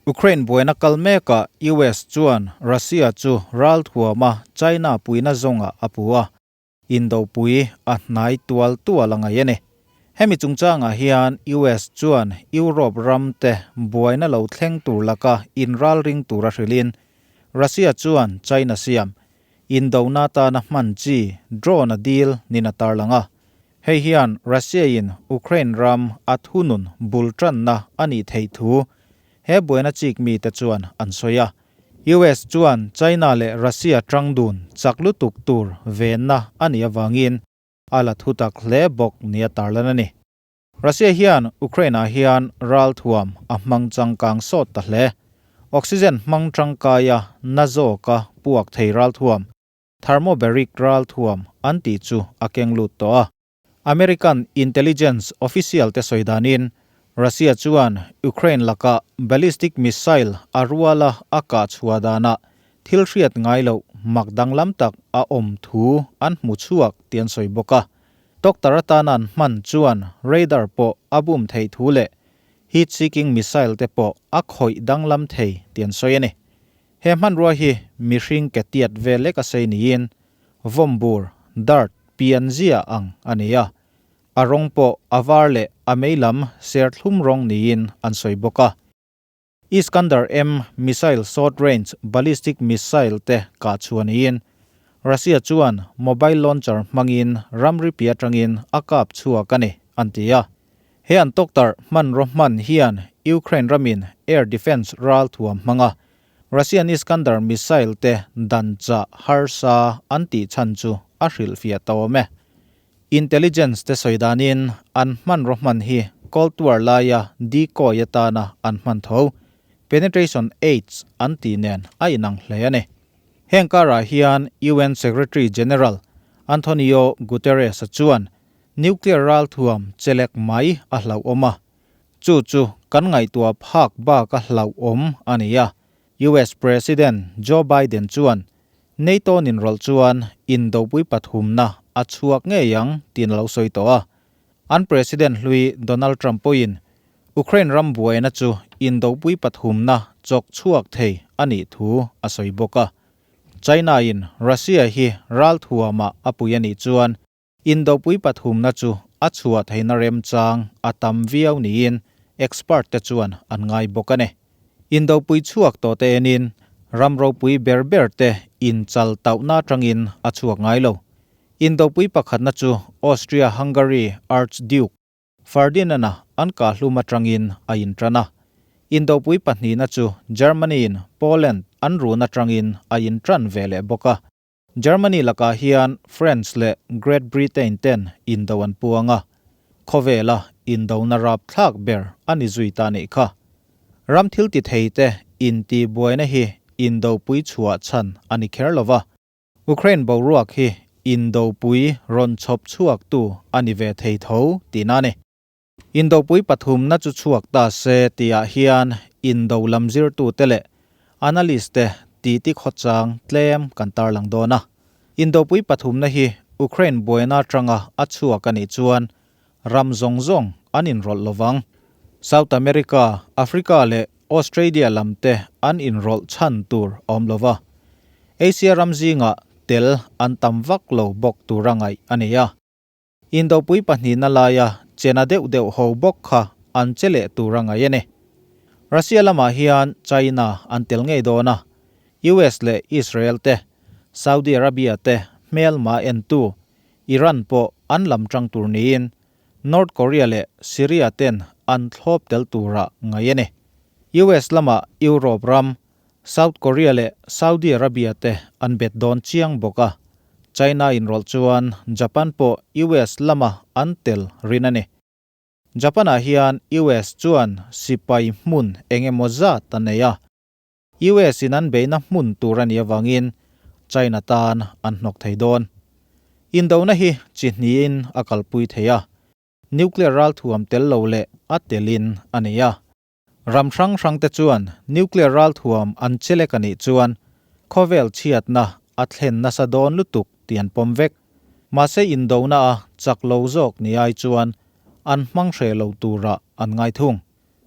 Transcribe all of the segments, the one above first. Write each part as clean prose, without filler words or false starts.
Ukraine buaina kal mekah US chuan Russia chu ralthuama China puina zawngah a pu a, indopui a hnai tual tual a ngaih a ni. Hemi chungchangah hian US chuan Europe ramte buaina lo thleng tur laka inralring tura hrilhin Russia chuan China siam indona atana hman chi drone a dil nin a tarlang a. Hei hian Russia-in Ukraine ram a thunun bul tanna a nih theih thu he buaina chik mite chuan an sawi a. US chuan China leh Russia tang dun chak lutuk tur venna a nih avangin a la thutak hle bawk nia tarlan a ni. Russia hian Ukraine-ah hian ralthuam a hmang changkang sawt ta hle. Oxygen hmang tangkaia na zawka puak thei ralthuam Thermobaric ralthuam an tih chu a keng lut tawh a. American intelligence official te sawi danin Russia chuan Ukraine laka ballistic missile a ruala a kah chhuah danah thil hriat ngai loh mak danglam tak a awm thu an hmu chhuak tih an sawi bawk a. Doctor atana an hman chuan radar pawh a bum theih thu leh heat-seeking missile te pawh a khawih danglam thei tih an sawi a ni. He hmanrua hi mihring ke tiat vel lek a sei niin vawmbur, dart, pian zia ang a ni a. A rawng pawh a var leh a mei lam serthlum rawng niin an sawi bawk a. Iskander-M missile short range ballistic missile te kah chhuah niin Russia chuan mobile launcher hmangin ramri pi atangin a kap chhuak a ni, an ti a. He an tawktarh hmanraw hman hian Ukraine ramin air defence ral thuam hmang a, Russian Iskander missile te dan chah harsa an tih chhan chu a hrilhfiah ta awm e. Intelligence te sawi danin an hmanraw hman hi Cold War laia decoy atana an hman tho, penetration aids an tih nen a inang hle a ni. Heng karah hian UN Secretary General Antonio Guterres-a chuan Nuclear ralthuam chelek mai a hlauhawm a, chu chu kan ngaihtuah phak bak a hlauhawm a ni a, US President Joe Biden chuan NATO ninrawlh chuan indopui pathumna a chhuak ngei ang tiin a lo sawi tawh a. An President hlui Donald Trump pawhin Ukraine ram buaina chu indopui pathumna chawk chhuak thei a nih thu a sawi bawk a. China-in Russia hi ralthuamah a pui a nih chuan Indopui pathumna chu a chhuah theihna remchang a tam viau niin expert te chuan an ngai bawk a ni. Indopui chhuak tawh te enin ram ropui ber ber te inchal tauhna atangin a chhuak ngai lo. Indopui pakhatna chu Austria-Hungary Archduke Ferdinand-a an kahhlum atangin a intan a. Indopui pahnihna chu Germany-in Poland an run atangin a intan ve leh bawk a. Germany lakah hian France leh Great Britain ten indo an puang a, khawvela indona rapthlak ber a ni zui ta nih kha. Ram thil ti thei te inti buaina hi indopui chhuah chhan a ni kher lo va, Ukraine boruak hi indopui rawn chhawp chhuaktu a ni ve thei tho tihna a ni. Indopui pathumna chu chhuak ta se tihah hian indo lam zirtute leh analyst te titi khawchang tlem kan tarlang dawn a. Indopui pathumna hi Ukraine buaina atanga a chhuak a nih chuan ram zawng zawng an inrawlh lovang. South America, Africa leh Australia lam te an inrawlh chhan tur a awm lova. Asia ram zingah tel an tam vak lo bawk tura ngaih a ni a. Indopui pahnihna laia chena deuh deuh ho bawk kha an che leh tur a ngaih a ni. Russia lamah hian China an tel ngei dawn a, US leh Israel te, Saudi Arabia te hmelma entu Iran pawh an lam tang tur niin North Korea leh Syria ten an thlawp tel tura ngaih a ni. US lamah Europe ram South Korea leh Saudi Arabia te an bet dawn chiang bawk a, China inrawlh chuan Japan pawh US lama an tel rin a ni. Japan-ah hian US chuan sipai hmun eng emaw zat a nei a, US in an beihna hmun tur a nih avangin China tan an hnawk thei dawn. Indona hi chi hnihin a kalpui thei a, nuclear ralthuam tel lo leh a telin a nei a. Ram hrang hrangte chuan nuclear ralthuam an chelek a nih chuan khawvel chhiatna a thlen nasa dawn lutuk tih an pawm vek. Mahse indona a chak lo zawk ni ai chuan an hmang hreh lo turah an ngai thung.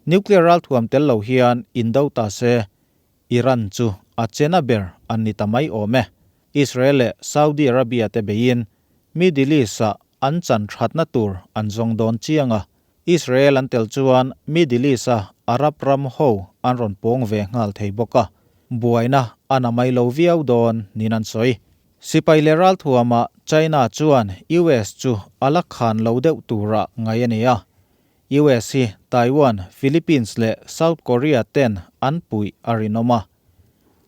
Nuclear ralthuam tel lo hian indo ta se, Iran chu a chena ber an ni ta mai awm e. Israel leh Saudi Arabia te beiin Middle East-ah an chan thatna tur an zawng dawn chiang a, Israel an tel chuan Middle East-a Arab ram ho an rawn pawng ve nghal thei bawk a, buaina a na mai lo viau dawn niin an sawi. Sipai leh ralthuamah China chuan US chu a la khan lo deuh tura ngai a ni a, US hi Taiwan, Philippines leh South Korea ten an puih a rinawm a.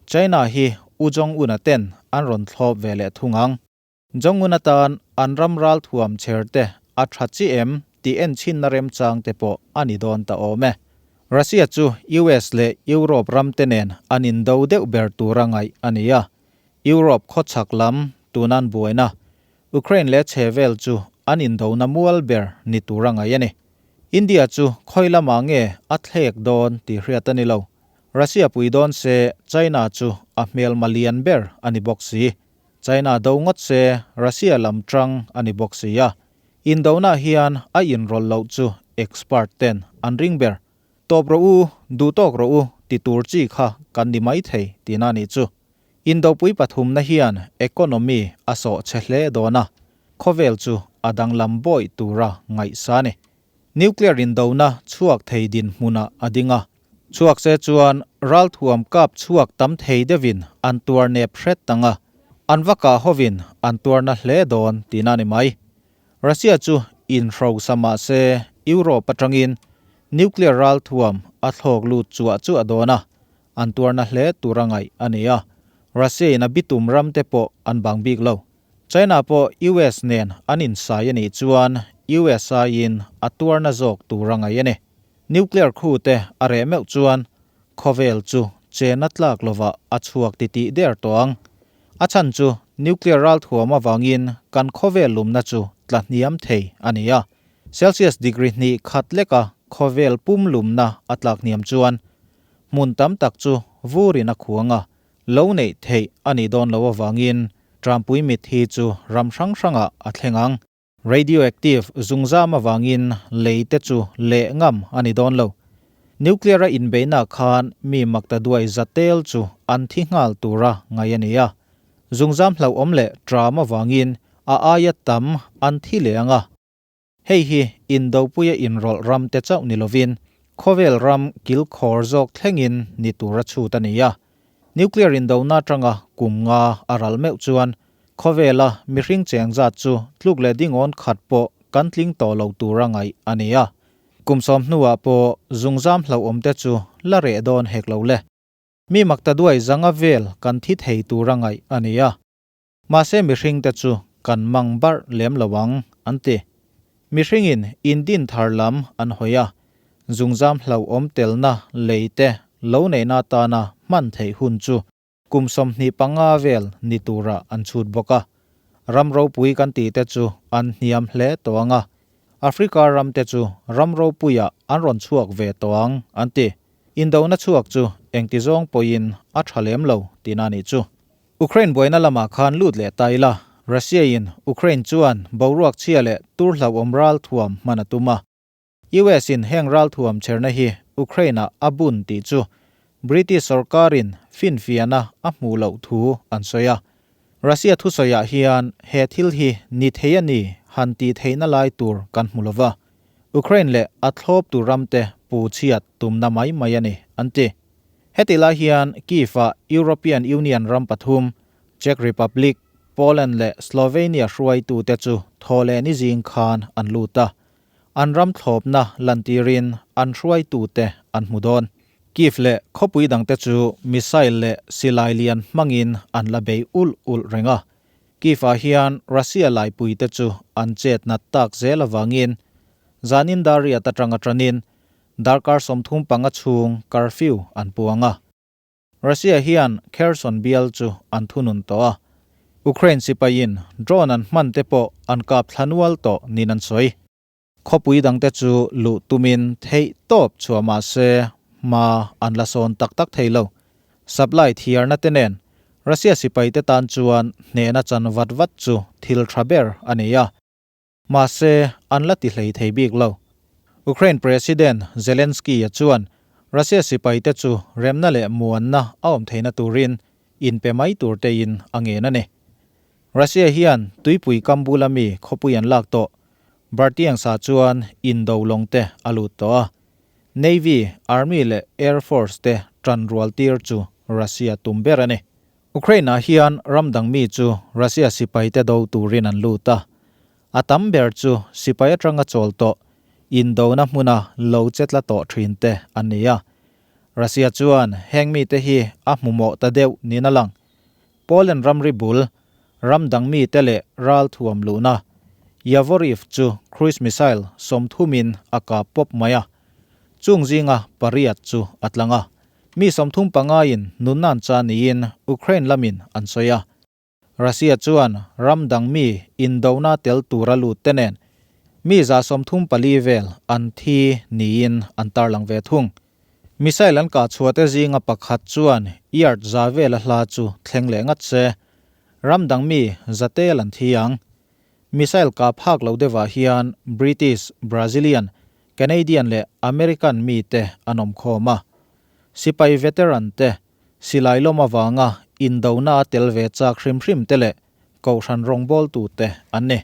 China hi U Jong-un-a ten an rawn thlawp ve leh thung ang. Jong-un atan an ram ralthuam chher te a tha chi em tih enchhinna remchang te pawh a ni dawn ta awm e. Russia chu US leh Europe ram te nen an indo deuh ber tura ngaih a ni a. Europe khawchhak lam tunan buaina Ukraine leh chhevel chu an indona mual ber ni tura ngaih a ni. India chu khawi lamah nge a thlek dawn tih hriat a ni lo. Russia pui dawn se China chu a hmelma lian ber a ni bawk si. China do ngawt se Russia lam tang a ni bawk si a. Indona hian a inrawlh loh chu expert ten an ring ber. Tawp rawh u, duh tawk rawh u ti tur chi kha kan ni maithei tihna a nih chu. Indopui pathumna hian economy a sawh chhe hle dawn a, khawvel chu a danglam bawih tura ngaihsa a ni. Nuclear indona chhuak thei dinhmunah a ding a, chhuak se chuan ralthuam kap chhuak tam thei deuhin an tuar nep hret tang a, an va kah hovin an tuarna hle dawn tihna a ni mai. Russia chu inhrosa mah se Europe atangin nuclear ralthuam a thlawk lut chuah chuah dawn a, An tuarna hle tura ngaih a ni a, Russia in a bitum ram te pawh an bang bik lo. China pawh US nen an insai a nih chuan US aiin a tuarna zawk tura ngaih a ni. Nuclear khu te a reh meuh chuan khawvel chu chena tlak lovah a chhuak titih der tawh ang. A chhan chu nuclear ralthuam avangin kan khawvel lumna chu tla hniam thei a ni a. Celsius degree hnih khat leka khawvel pum lumna a tlak hniam chuan Hmun tam tak chu vurin a khuang a, lo neih theih a nih dawn loh avangin Trampui mit hi chu ram hrang hrangah a thleng ang. Radioactive zungzam avangin lei te chu leh ngam a ni dawn lo. Nuclear a inbeihna khan mi makta duai za tel chu an thi nghal tura ngaih a ni a. Zungzam hlauhawm leh tram avangin a aia tam an thi leh ang a. Hei hi Indopuia inrawlh ram te chauh ni lovin khawvel ram kilkhawr zawk thlengin ni tur a chhut a ni a. Nuclear indona atanga kum nga a ral meuh chuan khawvela mihring cheng zat chu tluk leh dingawn khat pawh kan tling tawh lo tura ngaih a ni a. Kum sawm hnuah pawh zungzam hlauhawm te chu la reh dawn hek lo le. Mi makta duai zanga vel kan thi thei tura ngaih a ni a. Mahse mihringte chu kan mang barh lem lo ang, an ti. Mihringin indin thar lam an hawi a, zungzam hlauhawm telna lei te lo neihna atana hman theih hun chu kum 25 vel ni tura an chhut bawk a. Ram ropui kan tih te chu an hniam hle tawh ang a, Africa ram te chu ram ropuiah an rawn chhuak ve tawh ang, an ti. Indona chhuak chu engtizawng pawhin a tha lem lo tihna a nih chu. Ukraine buaina lamah khan lut leh ta ila, Russia in Ukraine chuan boruak chhia leh tur hlauhawm ralthuam hman a tum a. US in heng ralthuam chherna hi Ukraine ah a bun tih chu British sorkarin finfiahna a hmuh loh thu an sawi a. Russia thusawiah hian he thil hi ni thei a ni han tih theihna lai tur kan hmu lova, Ukraine leh a thlawptu ramte pu chhiat tumna mai mai a ni, an ti. Heti lai hian Kyiv-ah European Union ram pathum, Czech Republic, Poland leh Slovenia hruaitute chu thaw leh ni zing khan an lut a, an ram thlawpna lantirin an hruaitute an hmu dawn. Kyiv leh khawpui dangte chu missile leh silai lian hmangin an la bei ulh ulh reng a. Kyiv-ah hian Russia laipuite chu an chet nat tak zel avangin zanin dar riat atanga tanin Darkar 35 chhung curfew an puang a. Russia hian Kherson bial chu an thunun tawh a. Ukraine sipaiin drone an hman te pawh an kap thla nual tawh niin an sawi. Khawpui dangte chu luh tumin theih tawp chhuah mah se hma an la sawn tak tak thei lo. Supply thiarna te nen Russia sipaite tan chuan hnehna chan vat vat chu thil tha ber a ni a. Mahse, an la ti hlei thei bik lo. Ukraine President Zelensky-a chuan Russia sipaite chu remna leh muanna a awm theihna turin inpe mai tur tein a ngen a ni. Russia hian tuipui kam bula mi khawpui an lak tawh Bartiangsa chuan indo lawng te a lut tawh a. Navy, Army leh Air Force te tan rual tir chu Russia tum ber a ni. Ukraine-ah hian ram dang mi chu Russia sipaite do turin an lut a. A tam ber chu sipai atanga chawl tawh, indona hmuna lo che tla tawh thin te an ni a. Russia chuan heng mite hi a hmumawh ta deuh niin a lang. Poland ramri bul, ram dang mite leh ral thuam luhna, Yavoriv chu cruise missile sawmthumin a kap pawp mai a. Chung zinga pariat chu a tlang a. Mi 35 in nunna an cha niin Ukraine lamin an sawi a. Russia chuan ram dang mi indona tel tura lut te nen mi 34 vel an thi niin an tarlang ve thung. Missile an kah chhuah te zinga pakhat chuan yard za vela hla chu thleng leh ngat se, ram dang mi za tel an thi ang. Missile kah phak lo deuhah hian British, Brazilian, Canadian leh American mite an awm khawm a. Sipai veteran te, silai lawm avanga indona a tel ve chak hrim hrim te leh kohhran rawngbawltu te an ni.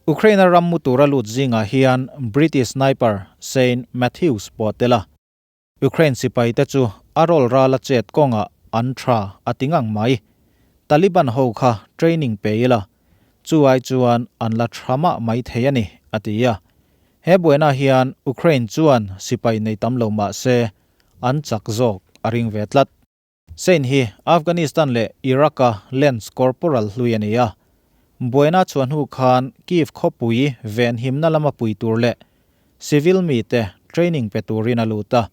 Ukraine-a ram mu tura lut zingah hian British sniper Shane Matthews pawh a tel a. Ukraine sipai te chu a rawl ral a chet kawngah an tha a ti ngang mai. Taliban ho kha training pe ila, chu ai chuan an la tha mah mai thei a ni, a ti a. He buaina hian Ukraine chuan sipai nei tam lo mah se an chak zawk a ring ve tlat. Sein hi Afghanistan leh Iraq-a Lance Corporal hlui a ni a. Buaina chhuah hnu khan Kyiv khawpui venhimna lama pui tur leh civil mite training pe turin a lut a.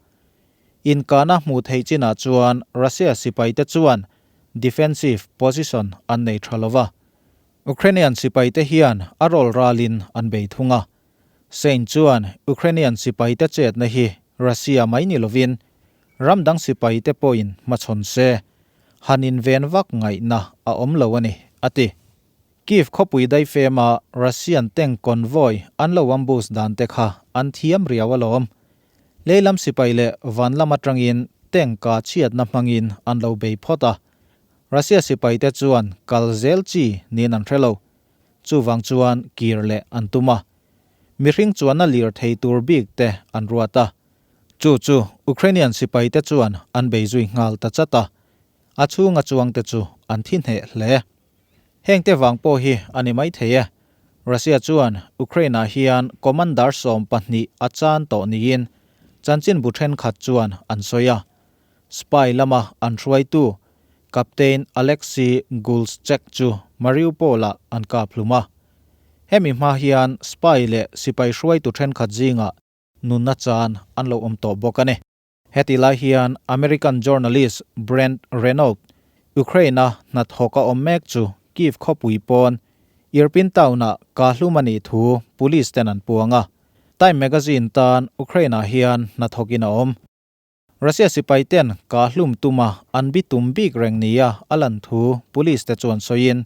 Inkahna hmuh theih chinah chuan Russia sipaite chuan defensive position an nei tha lo va. Ukrainian sipaite hian a rawl ralin an bei thung a. Sein chuan Ukrainian sipaite chetna hi Russia mai ni lovin ram dang sipaite pawhin hmachhawn se, han inven vak ngaihna a awm lo a ni, a ti. Kyiv khawpui daifema Russian tank convoy an lo ambush dan te kha an thiam riau alawm. Leilam sipai leh van lam atangin tank kah chhiatna hmangin an lo bei phawt a. Russia sipaite chuan kal zel chi niin an hre lo. Chuvang chuan kir leh an tum a. Mihring chuanna lir thei tur bik te an ruat a. Chu chu Ukrainian sipaite chuan an bei zui nghal ta chat a. A chhunga chuangte chu an thi hneh hle. Hengte vang pawh hi a ni maithei e. Russia chuan Ukraine-ah hian commander 12 a chan tawh niin chanchinbu thenkhat chuan an sawi a. Spy lama an hruaitu Captain Alexei Gulschek chu Mariupol-ah an kap hlum a. Hemi hma hian spy leh sipai hruaitu thenkhat zingah nunna chan an lo awm tawh bawk a ni. Heti lai hian American journalist Brent Renaud, Ukraine-a hnathawk a awm mek chu Kyiv khawpui pawn Irpin town-ah kahlum a nih thu police ten an puang a. Time magazine tan Ukraine-ah hian hnathawkin a awm. Russia sipai ten kahlum tuma an bi tum bik reng nia a lan thu police te chuan sawiin,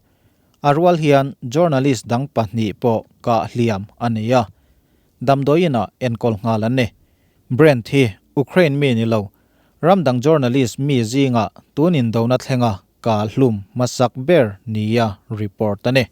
a rual hian journalist dang pahnih pawh kah hliam a ni a, damdawiinah enkawl nghal an ni. Brent hi Ukraine mi ni lo, ram dang journalist mi zingah tun indona thlenga kah hlum hmasak ber nia report a ni.